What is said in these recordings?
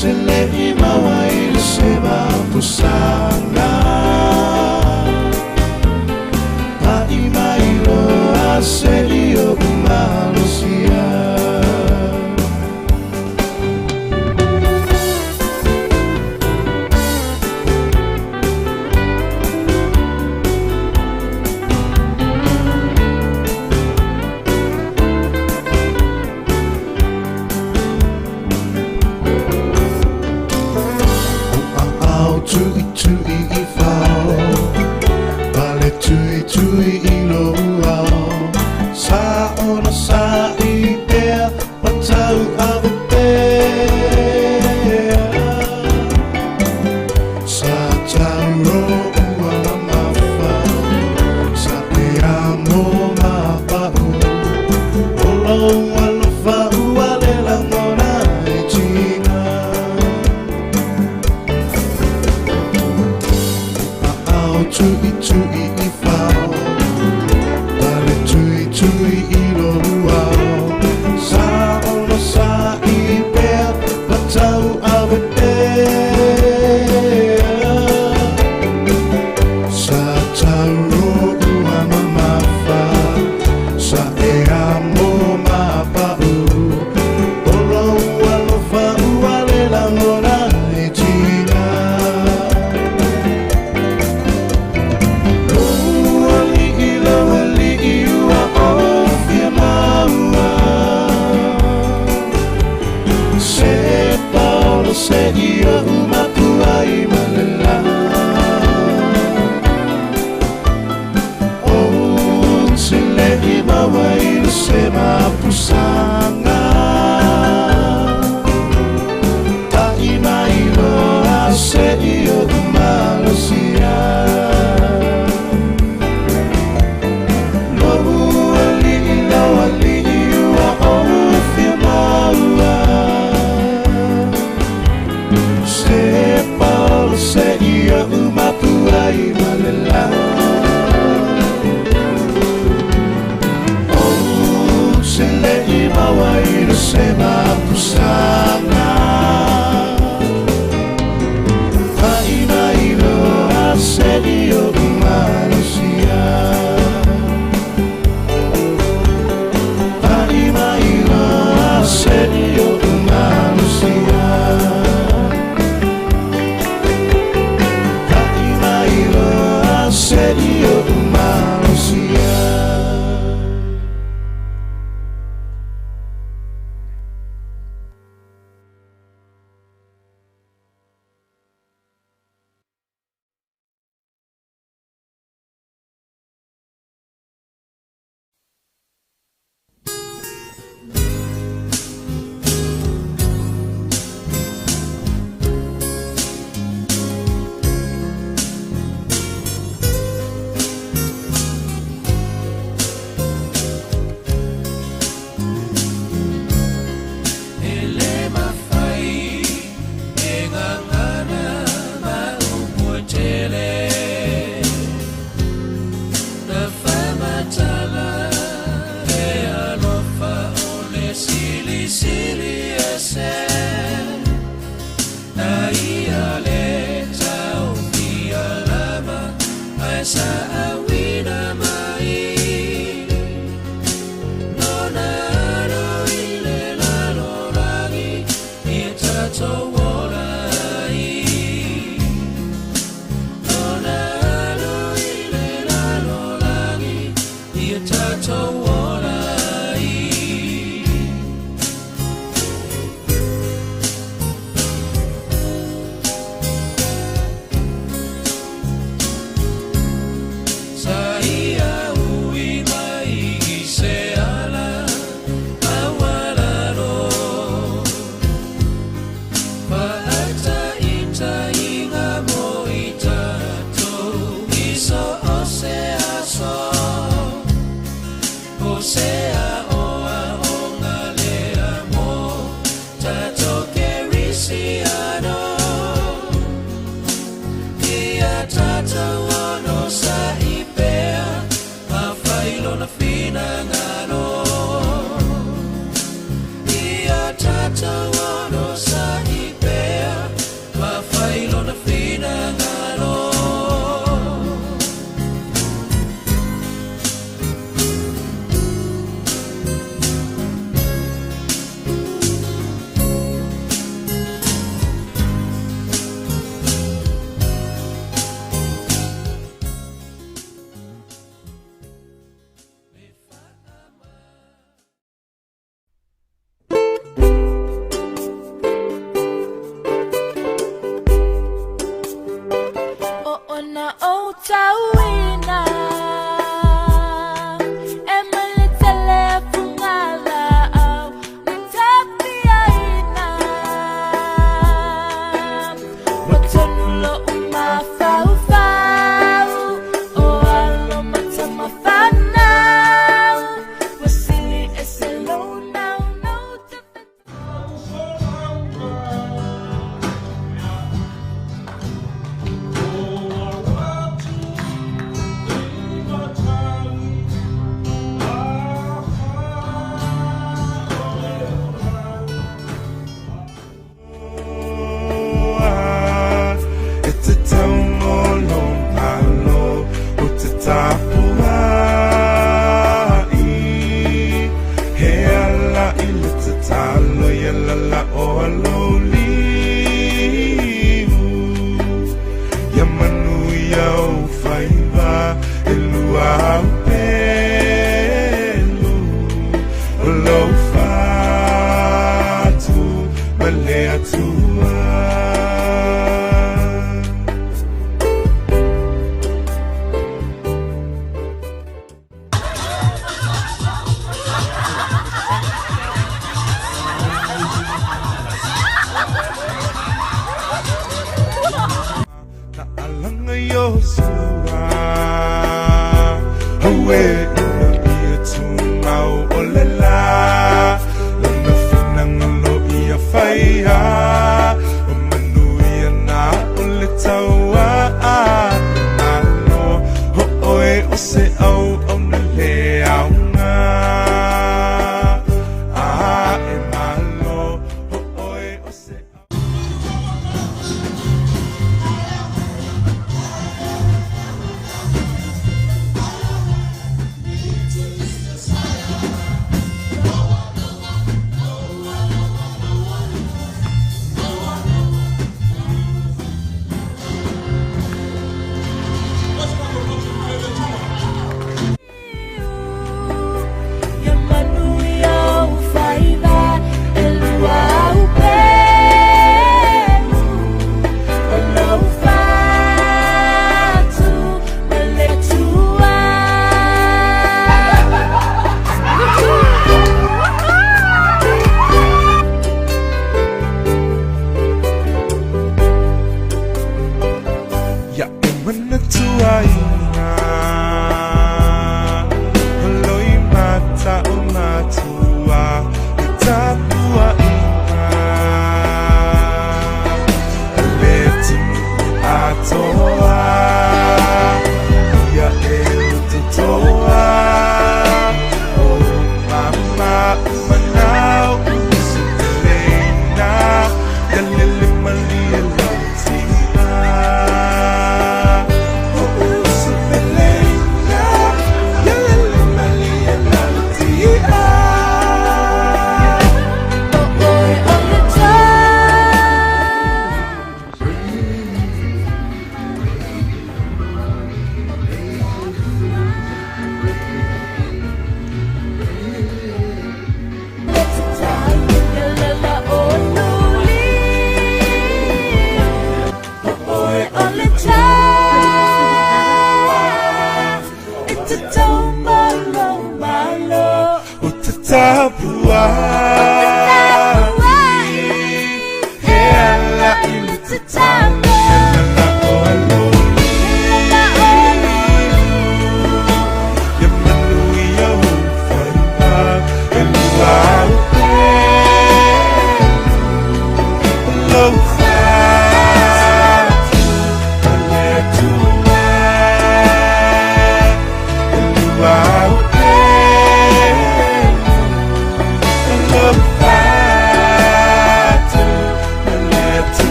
Se le i maua i le se mapusaga. Pa'i mai loa se'i o'u malosia. Ou aao tu'itu'i i fao, pale tuitui i lou ao. Sa ona sa'i pea ma tau'ave pea. Sa tau ua mamafa, sa e amo mapa'u. O lou alofa ua le lagona e tiga. Aao tu'itu'i i fao, pale tuitui i lou ao. Sa ona sa'i pea ma tau'ave pea. Sa tau ua mamafa, sa e amo mapa'u. O lou alofa ua le lagona e tiga. Lou ali'i, lou ali'i ua ou fia maua. Se paolo se'i o'u mapuai ma le la. Ou te le i maua i le se mapusaga. Pa'i mai loa se'i o'u malosia. Lou ali'i, lou ali'i ua ou fia maua. Se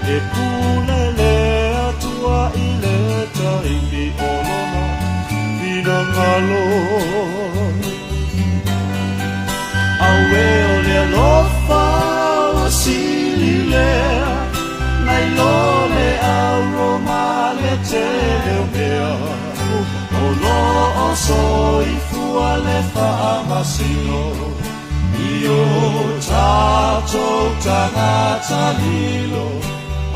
E pulele atua i le taimi o lona finagalo. Auē o le alofa ua sili lea nai lo le auro ma le tele o mea, o lo o soifua le faamasino i o tatou tagata lilo,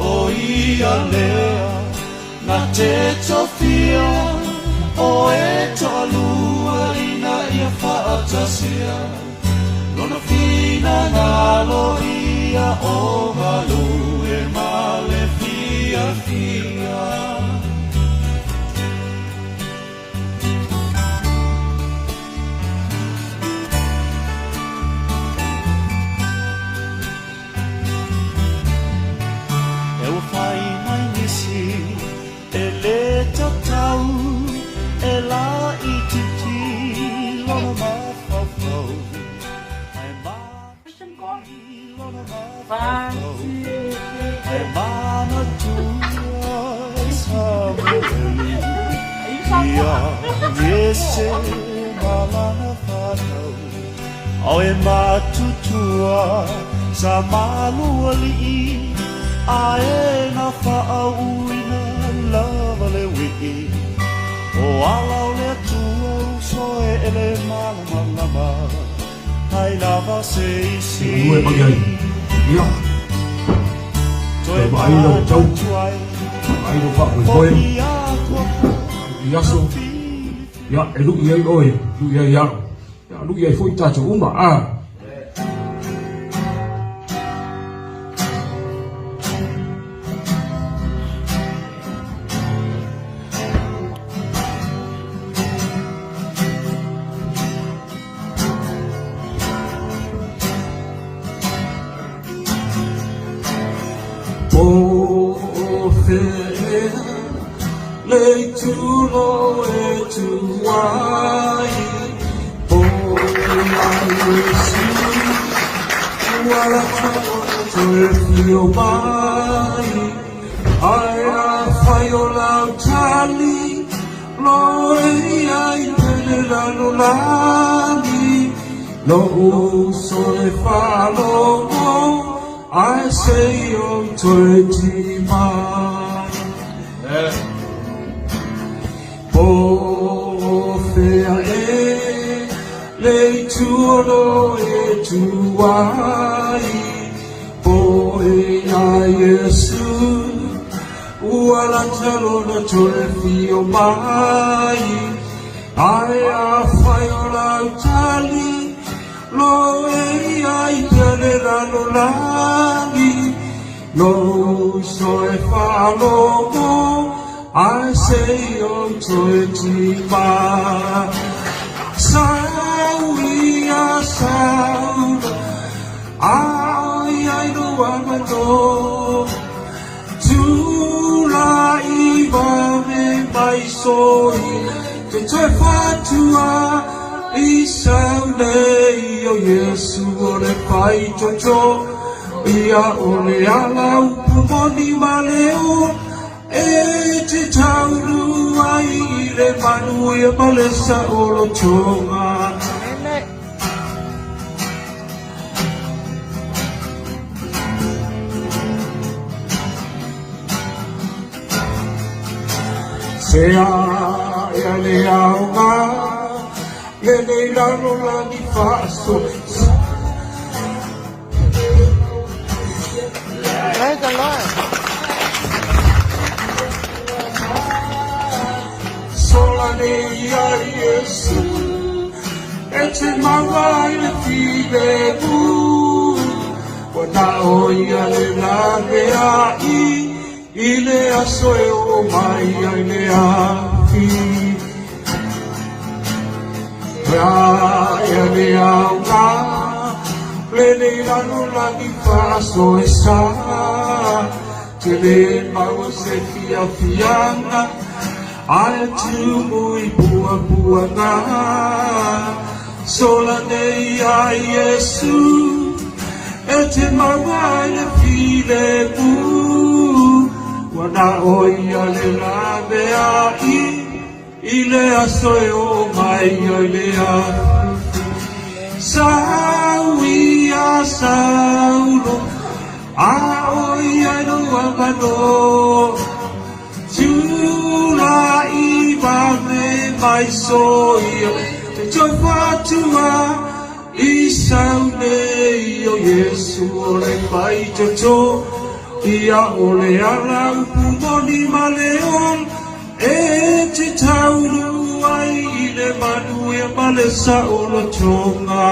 o ia lea na te tofia o e toalua ina ia faatasia lona finagalo ia o galue ma le fiafia. E ua fai mai nisi e lē tatau e laʻitiiti lona mafaufau ae lona mafaufau ae manatua e Samuelu ia Iese ma lana fanau ao e matutua sa malualii ae na faauuina lava le ui'i o ala o le Atua uso e ele malamalama ai lava se isi. Ua e mai ai. Ia, Toe vaai lau tau. manatua ai Ai lo faamoemoe. foi atu I aso. Ia, e lui ai oe, lui ai au. Ia, lui ai foi tatou uma. Ah. O fea le itu o e tu ai po ia Iesu ua lata ona toe afio mai ae afai o lau tali lo e ia i le lalolagi lo'u uso e faalogo ae se i ou toe tī mai. Po o fea e le itu o lo e tu ai po e ia Iesu ua lata lona toe afio mai ae afai o lau tali lo e ia i le lalolagi lo'u uso e faalogo ae se i ou toe tī mai. Sau ia sau a o i ai lou avanoa tulai vave mai soia te toe faatua i sau nei o Iesu o le faitoto ia o le ala upu moni ma le ola e te taunuu ai i le manuia ma le saolotoga. Se a ia le aoga lenei lalolagi faaso Praise the Lord. Sola nei ia Iesu e te maua ai le filemu ua na o ia le laveai i le aso e oo mai ai le afi. Ia ia le aoga lenei lalolagi faasoesa te lē maua se fiafiaga ae tumu i puapuaga sola nei ia Iesu e te maua ai le filemu. Ua na o ia le laveai i le aso e oo mai ai le afi. Sau ia Saulo, a o ia i lou avanoa. Tulai vave mai soia te toe faatua i sau nei o Iesu o le faitoto ia o le ala upu moni ma le ola e te taunuu ai i le manuia ma le saolotoga.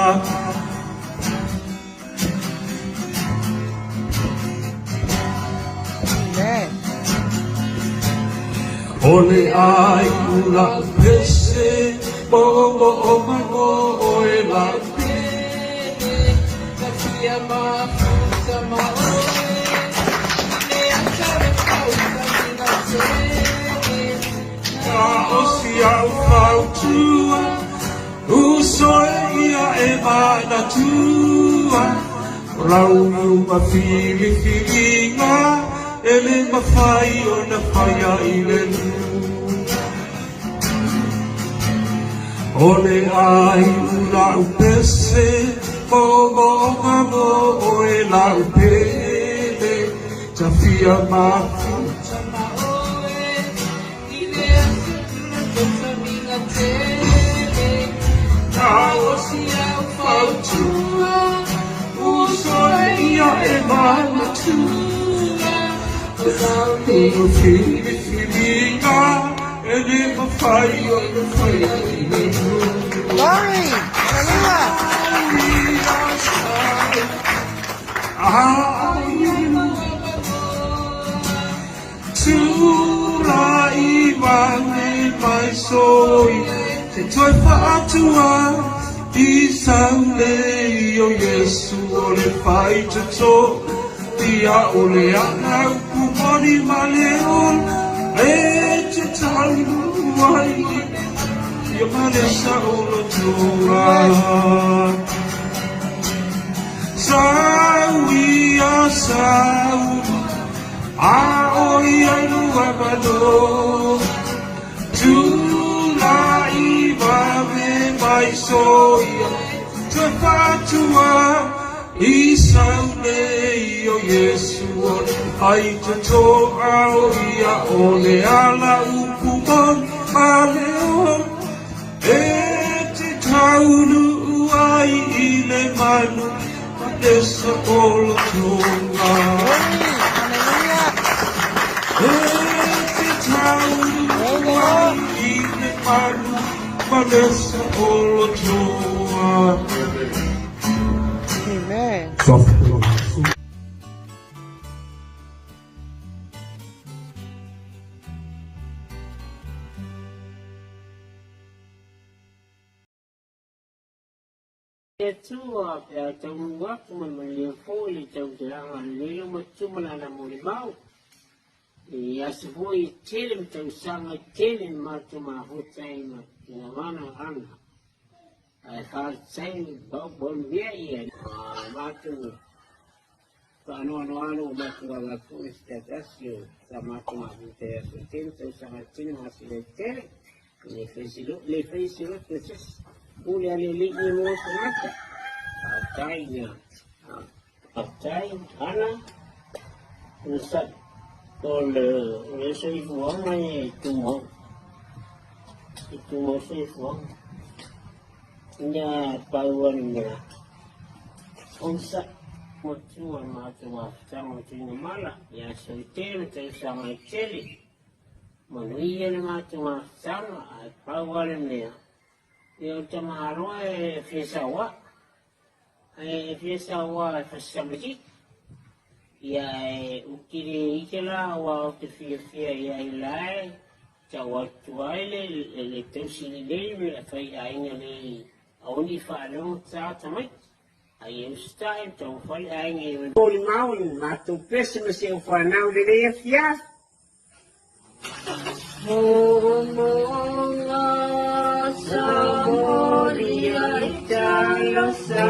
Amen. O le aiu lau pese, moomooga mo oe lau Pele, ta fia mafuta ma oe, i le aso e fautamiga tele. Ka o si au fautua, uso e ia e manatua. O lau iuga filifiliga, e le mafai ona faia i le lua. O le aiu lau pese, moomooga mo oe lau pele, tafia mafuta Ma oe, i le aso e fautamiga tele. Ka o O si si au fautua, fautua, uso e ia e manatua. O lau Ua filifiliga, e le mafai ona faia i le lua. Glory. Hallelujah. Tulai vave mai soi te toe faatua i sau nei o Iesu o le faitoto ia o le ala upu moni ma le ola e te taunuu ai ia ma le saolotoga. Sau ia sau, a o ia i lou avanoa. Tulai vave mai soia, toe faatua i sau nei o Iesu o le faitoto a o ia o le ala upu moni ma le ola e te taunuu ai i le manu ma le saolotoga. Glory. Hallelujah. E te taunuu Praise the ai Lord. i le manu ma le saolotoga. Amen. Le Atua pe a taunuu atu ma le manuia foi le tautalaga a lenei loma lana molimau. I aso foi e tele ma tausaga e tele na matou mafuta ai ma tinamana ana. Ae faafetai paopao mea ia matou faanoanoano ua matou vaavaai foi i se tasi o sa matou mafuta i aso e tele tausaga e tele ma masina e tele. Le fai se loto e se isi, pule a le Alii e maua tagata. Faafetai ina faafetai Hana onosai. O le soifuaga e tumau, e tumau soifuaga. Ina pau lava le mea, onosai. Matua matou mafutaga o Tuigamala, i aso e tele ma tausaga e tele. Manuia le matou mafutaga, ae pau lava le mea, ia o le tamaloa e fia sauā, e fia sauā e fasisamasisi. Ia e uti le ite la aua ou te fiafia i ai la e tau atu ai le, le tausi lelei ma le faiaiga lelei aua ne i faalogo tagata tamaiti. Ai e usitai ma taumafai le aiga i molimau i matou pese ma si au fanau lelei afiafi. Moomooga sa molia i talosa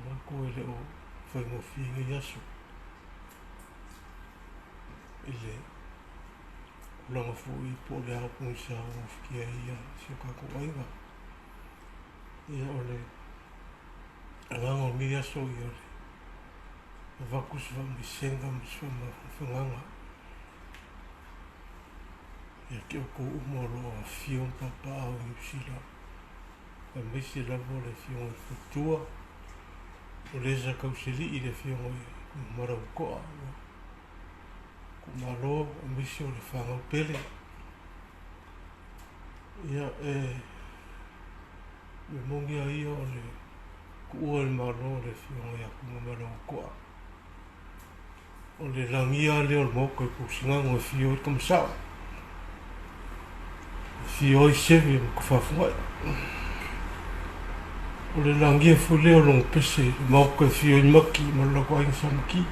Mako e le o faigofie nei aso i le tulaga foi po o le a pogisa ua fikia ai ia si o tatou aiga. Ia o le agaga o lenei aso ia o le avatu se faamaisega ma se faamafafagaga ia te outou uma o lo o afifio ma papaaao i Niu Sila aemaise lava le afioga i le Faletua o le sa tausilii le afioga i Malautoa ua tuumalo aemaise o le fanau pele. Ia e mea moni lava ia o le tuua i le Malo o le afioga ia Tuigamala-ua-toa. O le lagia lea o le Maota i Pusigano e afio ai Tamasao, e afio ai Seve ma Tafafugai. O le lagia foi lea o lona pese i le Maota e afio ai Mati ma le latou aiga Sa Mati.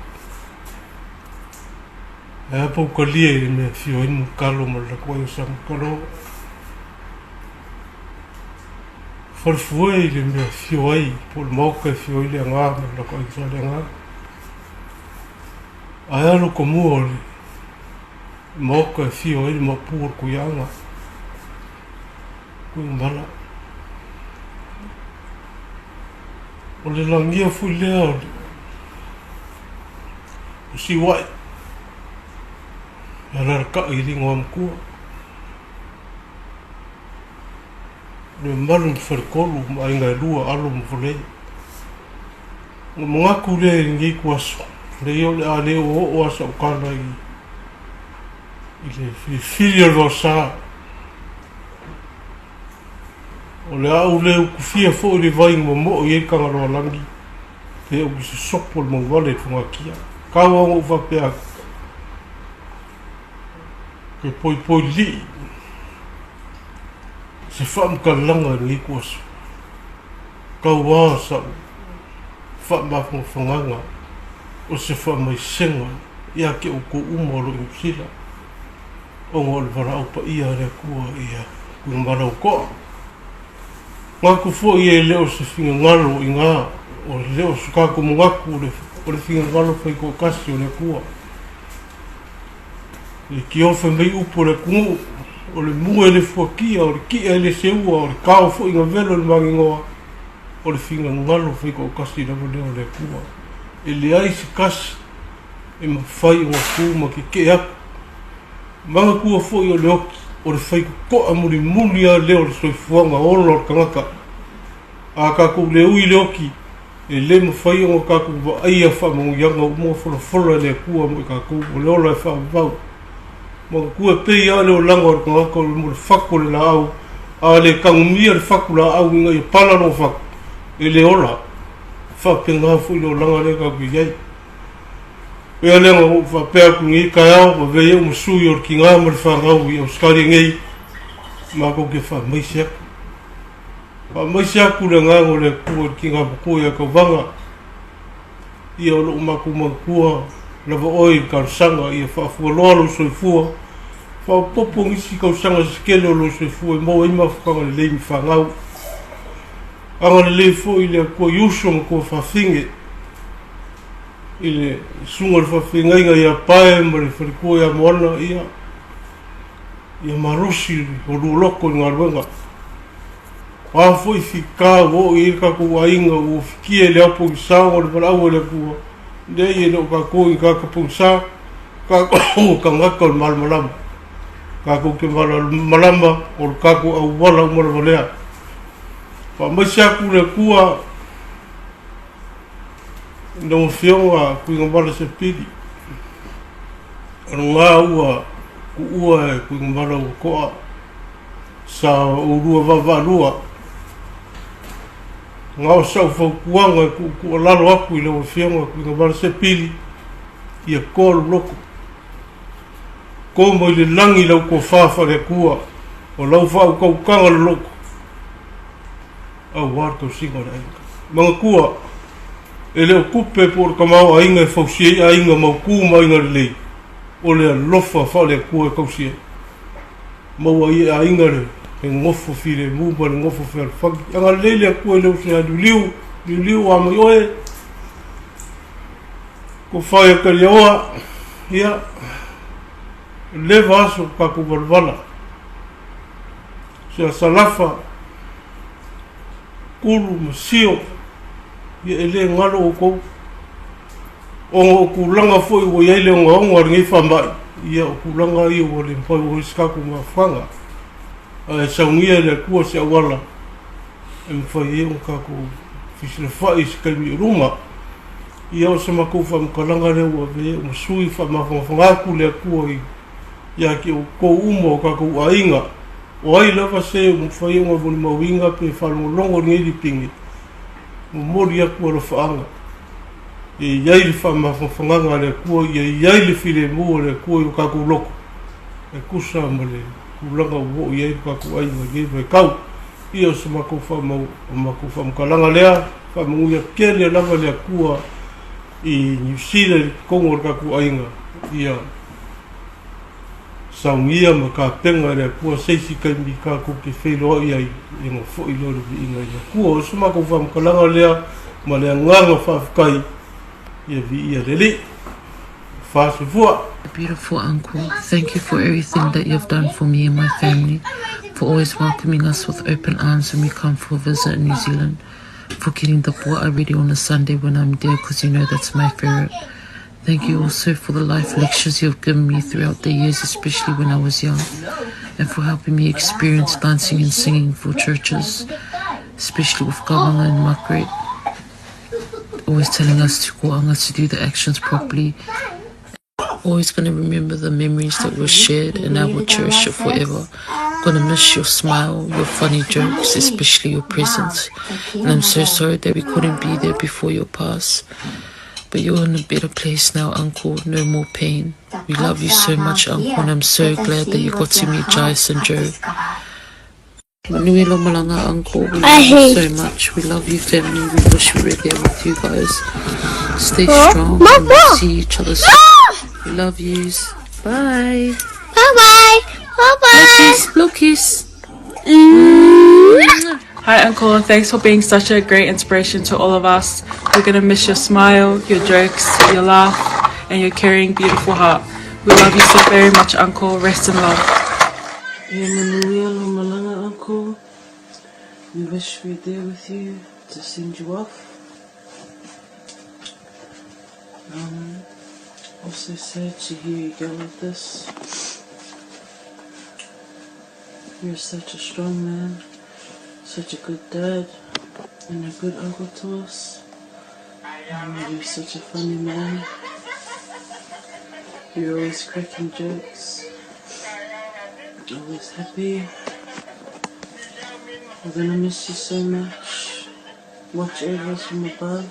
Ae a pautalia i le mea e afio ai Mulitalo ma le latou aiga Sa Mulitalo. Falefue i le mea e afio ai po o le Maota e afio ai Leaga ma le latou aiga Sa Leaga. Ae a lo tomua o le Maota e afio ai le Maopu o le Tuiaga, Tuigamala. O le lagia foi lea o le o Siuai, e alalatai i le igoa matua. O le mamalu i le faletolu ma aiga e lua, alo ma Valei. Ona manatu lea i lenei ituaso, leai o le a le oooo lava sau tala i le filifili o le vaosa. O le a ou le utufia foi le vai na momoo i ai le Tagaloalagi, pe ou te sosopo le mauvale i le fogatia. Tau lava ona ou faapea atu, ke poipoi lilii se faamatalaga i lenei ituaso. Tauā sa'u faamafanafanaga o se faamaisega ia te outou uma o lo o i Niu Sila, ona o le valaau paia a le Atua ia Tuigamala-o-Toa. Manatu foi e le o se finagalo inā, o le o se tatou manatu o le finagalo faitoatasi o le Atua. I tiofe mai upu o le atunuu, o le mua e le fuatia, o le ti'a e le seua, o le tao foi na velo i le magigoa, o le finagalo faitoatasi lava lea o le Atua. E leai se tasi e mafai ona tu ma tetee atu. Manatua foi o le oti, o le faitotoa mulimuli lava lea o le soifuaga ola o le tagata. A tatou le ui i le oti, E le mafai ona tatou vaaia faamanuiaga uma ua folafola e le Atua mo i tatou, o le ola e faavavau. Manatua e pei lava le olaga o le tagata o le mo le fatu o le laau, a le tagumia le fatu laau ina ia pala lona fatu, e le ola. E faapena foi le olaga lea tatou te i ai. Pea lea na ou faapea atu i lenei taeao, avea ai au ma sui o le tiga ma le fanau i Ausetalia nei, matou te faamaise atu. Faamaise atu le agaga o le Atua i le tiga matua ia Tauvaga, ia o lou matou manatua lava oe i le talosaga ia faafualoa lou soifua, faaopoopo nisi tausaga se tele o lou soifua e maua ai mafutaga lelei ma fanau. Agalelei foi le Atua i uso ma tuafafine i le susuga i le faafeagaiga ia Pae ma le faletua ia Moana, ia, ia malosi o lua loto i galuega. O a foi fita ua oo i ai le tatou aiga ua fikia i le ao pogisa ona o le valaau a le Atua, leai e le o tatou ni tagata pogisa, tatou o tagata o le malamalama. Tatou te malamalama o le tatou auala uma lava lea. Faamaise atu le Atua i lau Afioga Tuigamala Sepili, o lena ua tuua e Tuigamala ua toa sa oulua vaavaalua. Na o sau fautuaga e tuutuualalo atu i lau Afioga Tuigamala Sepili, ia toa lou loto. Tomo i le lagi lau tofa faale-Atua, o lau faautautaga loloto, aua le tausiga o le aiga. Manatua, e le o tupe po o le tamaoaiga e fausia ai aiga mautu ma aiga lelei, o le alofa faale-Atua e tausi ai. Maua ai e aiga le nofo filemu ma le nofo fealofani. Agalelei le Atua i le uso ia Liuliu, Liuliu a mai oe, Tofa ia Taliaoa, ia, leva aso tatou valavala. Sea Salafa, Kulu ma Sio, ia e le galo outou. Ona o tulaga foi ua i ai le ogaoga o lenei faamai, ia o tulaga ia ua le mafai ua i se tatou mafuaaga. Ae saunia e le Atua se auala e mafai ai ona tatou fesilafai i se taimi o luma. Ia o se matou faamatalaga lea ua avea ma sui faamafanafana atu le Atua i ia te outou uma o tatou aiga. O ai lava se ua mafai ona molimauina pe faalogologo i lenei lipini, momoli atu alofaaga. Ia i ai le faamafanafanaga a le Atua, ia i ai le filemu a le Atua i o tatou loto, e tusa ma le tulaga ua oo i ai le tatou aiga i lenei vaitau. Ia o se matou faamatalaga lea, faamanuia tele lava le Atua i Niu Sila i totonu o le tatou aiga, ia saunia ma tapena e le Atua se isi taimi tatou te feiloai ai ona foi lea o le viiga i le Atua. O se matou faamatalaga lea ma le agaga faafetai, ia viia le Alii. Faa-soifua. Beautiful uncle, thank you for everything that you've done for me and my family, for always welcoming us with open arms when we come for a visit in New Zealand, for getting the pua'a ready on a Sunday when I'm there because you know that's my favorite. Thank you also for the life lectures you've given me throughout the years, especially when I was young, and for helping me experience dancing and singing for churches, especially with Kavanga and Margaret always telling us to go on to do the actions properly. Always going to remember the memories that were shared and I will cherish it forever. Gonna miss your smile, your funny jokes, especially your presence. And I'm so sorry that we couldn't be there before your pass. But you're in a better place now, Uncle. No more pain. We love you so much, Uncle, and I'm so glad that you got to meet Jais and Joe. Manuia lou malaga, Uncle. We love you so much. We love you, family. We wish we were there with you guys. Stay strong and we'll see each other soon. We love yous. Bye. Bye-bye. Bye-bye. Blow kiss. Hi, Uncle. Thanks for being such a great inspiration to all of us. We're going to miss your smile, your jokes, your laugh, and your caring, beautiful heart. We love you so very much, Uncle. Rest in love. Ia manuia lou malaga, Uncle. We wish we were there with you to send you off. Um, also sad to hear you go like this. You're such a strong man, such a good dad, and a good uncle to us. Um, you're such a funny man. You're always cracking jokes, always happy. We're gonna miss you so much. Watch over us from above.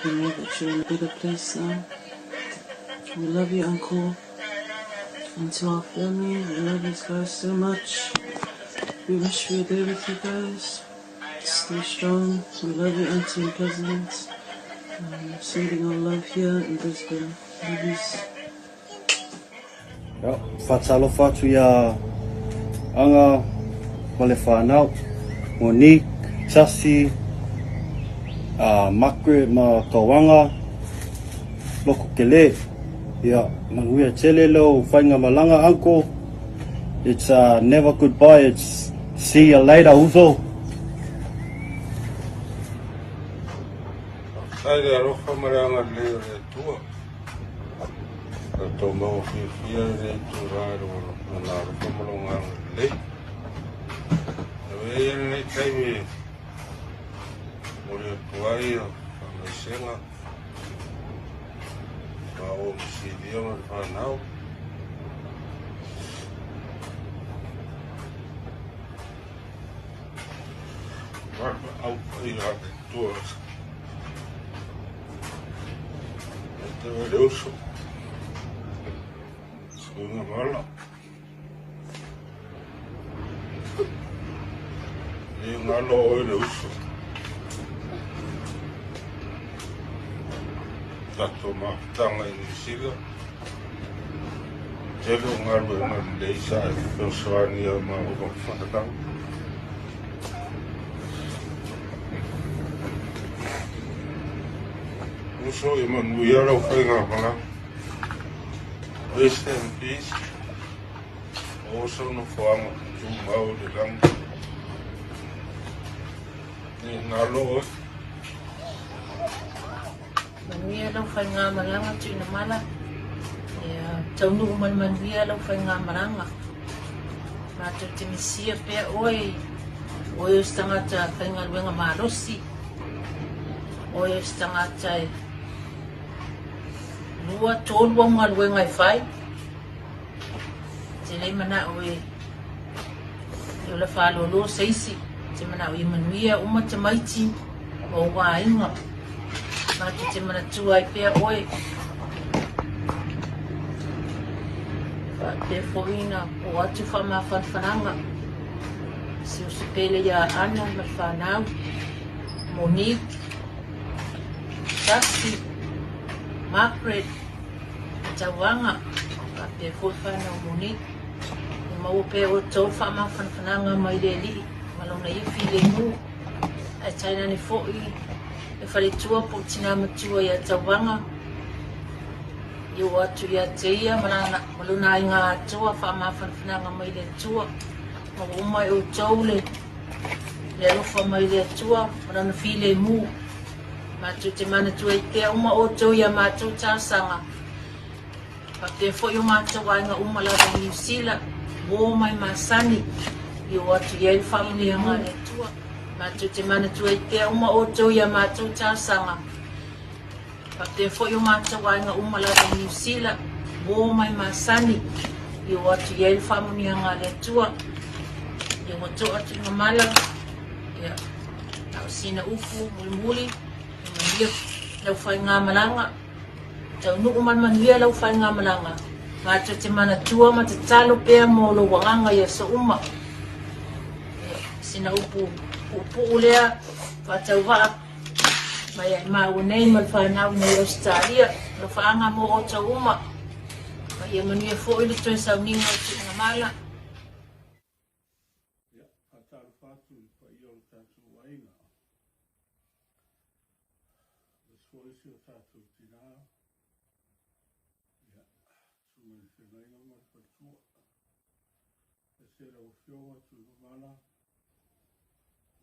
We know that you're in a better place now. We love you, Uncle. And to our family, we love you guys so much. We wish we were there with you guys. Stay strong. We love you, auntie and cousins. Um, sending our love here in Brisbane. Love yous. Ia, faatalofa atu iā Aga ma le fanau, Monique, Chassie, Margaret ma Tauaga Loko Kele. Ia, manuia tele lau faigamalaga uncle. It's never goodbye, it's see ya later uso. Faafetai le alofa ma le agalelei o le Atua. Tatou maua fiafia i lenei itula i Lona alofa ma Lona agalelei. Avea ia lenei taimi e momoli atu ai faamaisega maua ma Silia ma le fanau. Au paia a le Atua. E te le uso. Suiga mala. Le ngalo oe le uso. Tatou mafutaga i Niu Sila. Tele o galuega lelei sa e fesoasoani ia maua ma fanau. Uso ia manuia lau faigamalaga. Rest in peace. O sau nofoaga tumau i le lagi. E ngalo oe. Manuia lau faigamalaga Tuinamala. Ia taunuu ma le manuia lau faigamalaga. Matou te misia pea oe, oe o se tagata faigaluega malosi, oe o se tagata e lua, tolu au galuega e fai. Te le manao e e ola faalolo se isi, te manao ia manuia uma tamaiti ma ou aiga. Matou te manatua ai pea oe. Faapea foi na oo atu faamafanafanaga si uso pele ia Ana ma le fanau, Monique, Tasi, Margaret, Tauaga, faapea foi fanau Monique. Ia maua pea outou faamafanafanaga mai le Alii ma Lona ia filemu. Ae tainane foi le faletua po o tina matua ia Tauaga, i oo atu ia te ia ma lana ma lona aiga atoa faamafanafanaga mai le Atua. Maua uma e outou le le alofa mai le Atua ma lana filemu. Matou te manatua i pea uma outou i a matou talosaga. Faapea foi o matou aiga uma lava i Niu Sila, uo mai masani, i oo atu i ai le faamanuiaga a le Atua. Matou te manatua i pea uma outou i a matou talosaga. Faapea foi o matou aiga uma lava i Niu Sila, uo mai masani, i oo atu i ai le faamanuiaga a le Atua. Ia ua to'a tuugamala, ia, na o sina upu mulimuli, ia manuia lau faigamalaga. Taunuu ma le manuia lau faigamalaga. Matou te manatua ma tatalo pea mo lou agaga i aso uma. Ia, sina upu puupuu lea faatauvaa mai ai maua nei ma le fanau nei Ausetalia. Alofaaga mo outou uma. Ma ia manuia foi le toe sauniga o Tuugamala. Ia, faatalofa atu i le paia o le tatou aiga. Aemaise foi si o tatou tina, ia, susuga i le feagaiga ma le faletua. Aemaise lau Afioga Tuigamala,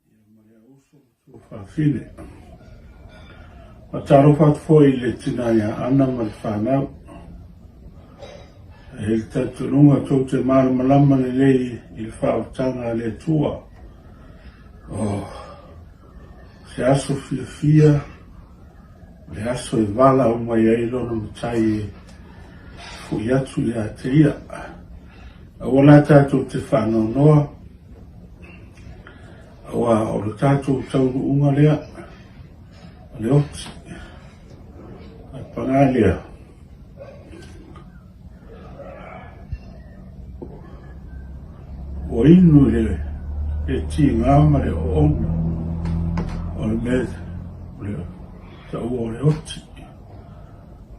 ia ma le auso ma tuafafine. Faatalofa atu foi i le tina ia Ana ma le fanau. E i ai le talitonuga tou te malamalama lelei i le faaotaga a le Atua. Oh, se aso fiafia, o le aso e valaau mai ai lona matai e fo'i atu ia te ia. Aua la tatou te faanoanoa, aua o le tatou taunuuga lea, o le oti. Ae paga lea, ua inu i le tiga ma le oona o le mea o le taua o le oti.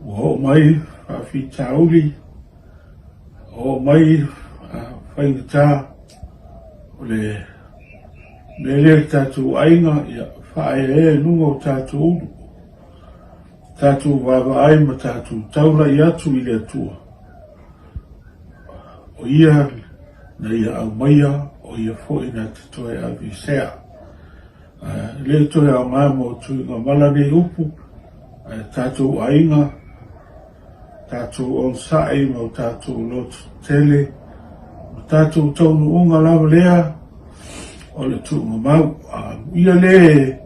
Ua oo mai faafitauli, ua oo mai faigata o le mea lea i le tatou aiga, ia. faaeaea i luga o tatou ulu, tatou vaavaai ma tatou taulai atu i le Atua. O ia na ia aumaia, o ia foi na te toe aveesea. E le toe aoga mo Tuigamala nei upu, ae tatou aiga, tatou onosai ma o tatou loto tele, o tatou taunuuga lava lea o le tuugamau. Amuia le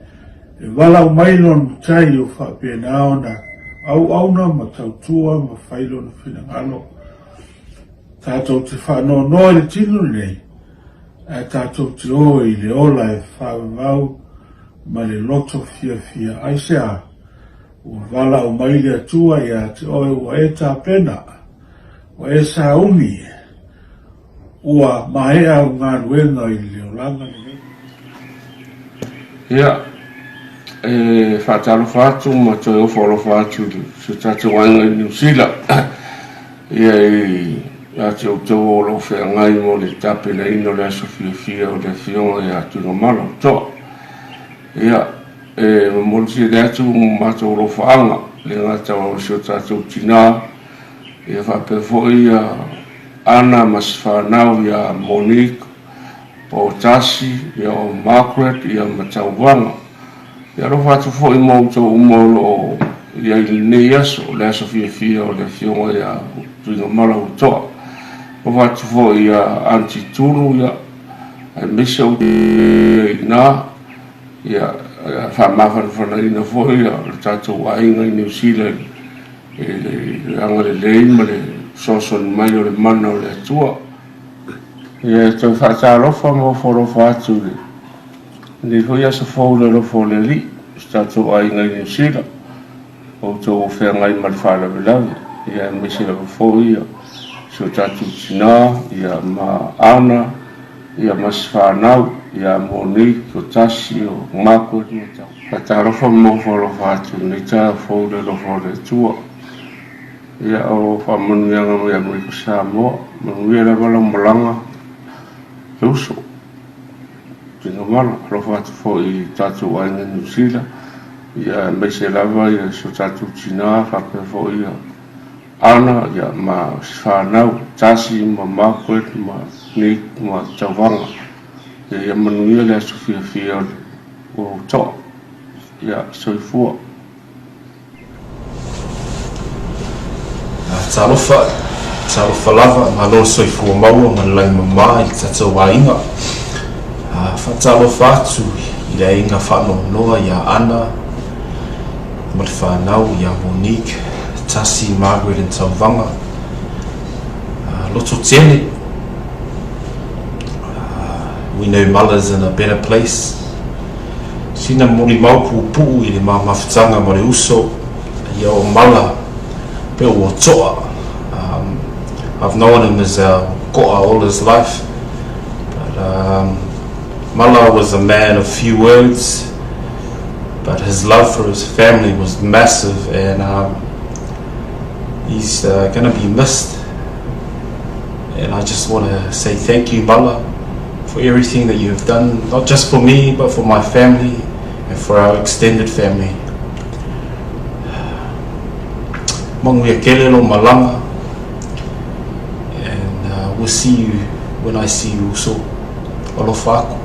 e valaau mai lona matai o faapena ona auauna ma tautua ma fai lona finagalo. Tatou te faanoanoa i le tino lenei, ae tatou te o i le ola e faavavau ma le loto fiafia. Aisea? Ua valaau mai le Atua ia te oe ua e tapena, ua e sauni, ua maea au galuega i le olaga lenei. Ia, e faatalofa atu ma toe ofo alofa atu i si o tatou aiga i Niu Sila, ia ia te outou o lo o feagai mo le tapenaina o le aso fiafia o le Afioga ia Tuigamala o Toa. Ia, e momoli tele atu matou alofaaga, le gata o si o tatou tina, ia faapea foi ia Ana ma si fanau ia Monique, o Tasi, ia o Margaret, ia ma Tauvaga. Ia alofa atu foi mo outou uma o lo o i ai i lenei aso, o le aso fiafia o le Afioga ia Tuigamala Utoa. Alofa atu foi ia Aunty Tulu, ia, aemaise outou i ina, ia faamafanafanaina foi le tatou aiga i Niu Sila i le agalelei ma le fesoasoani mai o le mana o le Atua. Ia e toe faatalofa ma ofo alofa atu i lenei foi aso fou i le alofa o le Alii, si tatou aiga i Niu Sila, outou o feagai ma le faalavelave, ia aemaise lava foi ia si o tatou tina, ia ma Ana, ia ma si fanau, ia Monique, o Tasi, o Margaret, Faatalofa ma ofo alofa atu i lenei taeao fou i le alofa o le Atua. Ia, o faamanuiaga mai Amerika Samoa. Manuia lava lau malaga e uso. Tuigamala, alofa atu foi i tatou aiga i Niu Sila, ia aemaise lava ia si o tatou tina faapea foi ia Ana ia ma si fanau, Tasi ma Margaret ma Nick ma Tauvaga. Ia, ia manuia le aso fiafia o toa. Ia, soifua. Talofa, talofa lava, malo le soifua maua ma le lagi mama i le tatou aiga. Faatalofa atu i le aiga faanoanoa ia Ana ma le fanau ia Monique, Tasi, Margaret and Tauvaga. Loto tele, we know Mala's in a better place. Sina molimau puupuu i le ma mafutaga ma le uso ia o Mala pe ua toa. I've known him as a ko'a all his life, but Mala was a man of few words, but his love for his family was massive, and he's gonna be missed. And I just want to say thank you, Mala, for everything that you have done, not just for me, but for my family and for our extended family. Manuia tele lou malaga, and we'll see you when I see you also. Alofa atu.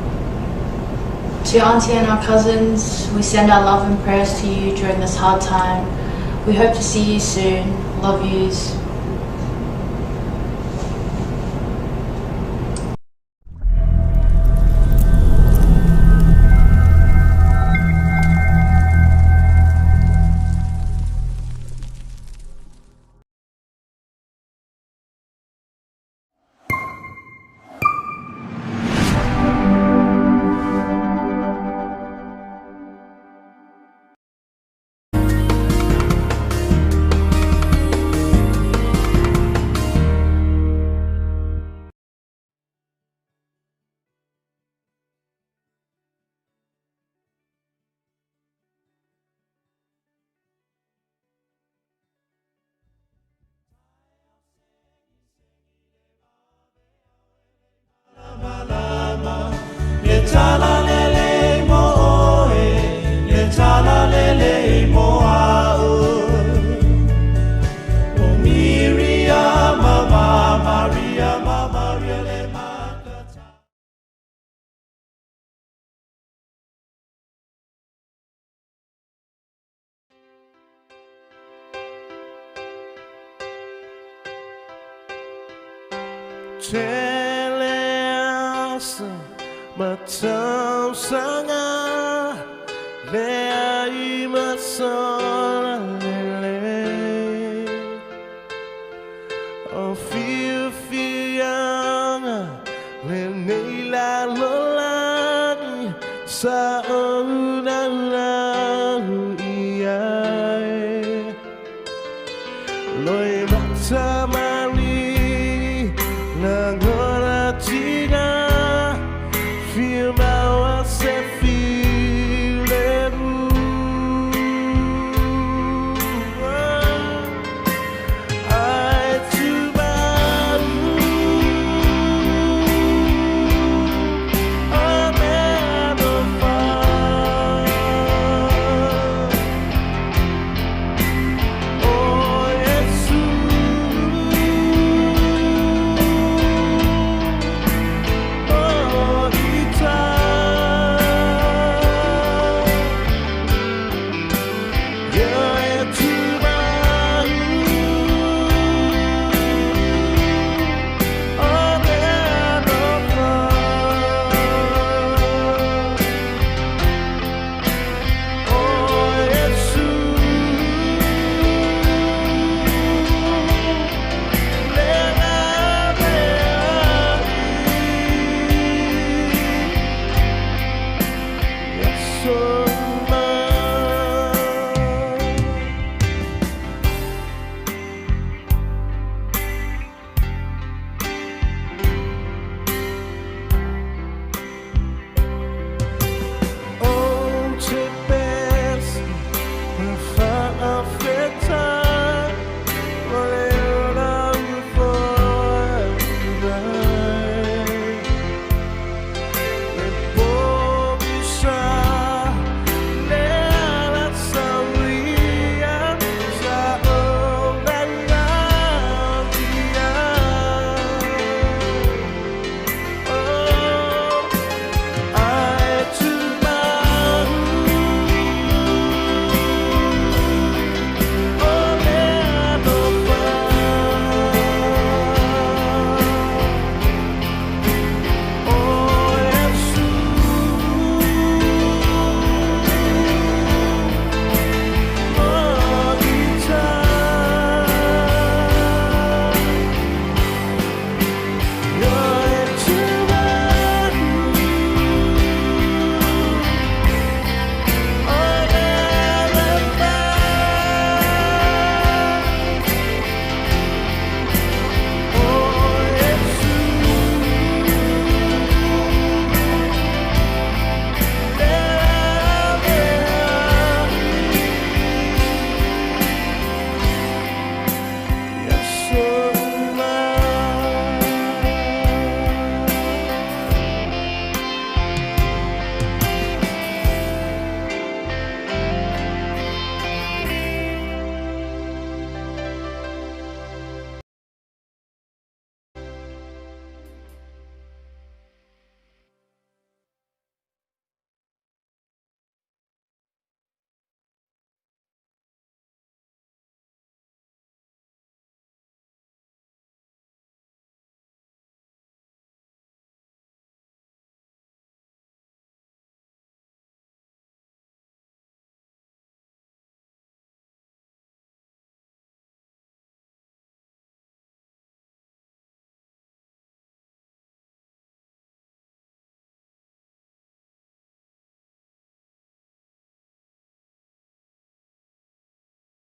To Auntie and our cousins, we send our love and prayers to you during this hard time. We hope to see you soon. Love yous. Tele aso ma tausaga leai ma sola lelei. O fiafiaga lenei lalolagi sa.